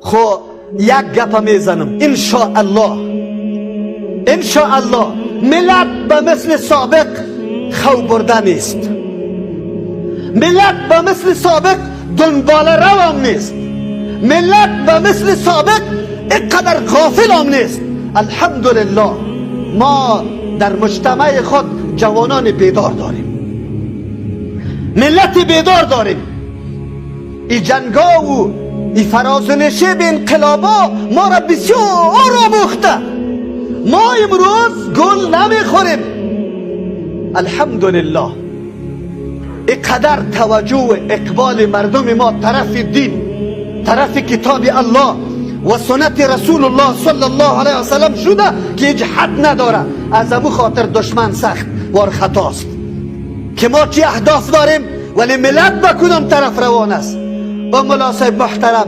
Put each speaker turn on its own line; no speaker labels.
خو یک گپ میزنم، انشاءالله، انشاءالله ملت به مثل سابق خو برده نیست، ملت به مثل سابق دنبال روم نیست، ملت به مثل سابق اینقدر غافل هم نیست. الحمدلله ما در مجتمع خود جوانان بیدار داریم، ملت بیدار داریم. ای جنگا و ای فراز و نشیب انقلابا ما را بسیار آموخته. ما امروز گل نمیخوریم. الحمدلله اینقدر توجه و اقبال مردم ما طرف دین، طرف کتاب الله و سنت رسول الله صلی الله علیه وسلم شده که هیچ حد نداره. از امو خاطر دشمن سخت وار خطاست که ما چی اهداف داریم ولی ملت به کدام طرف روان است. و ملا صاحب محترم،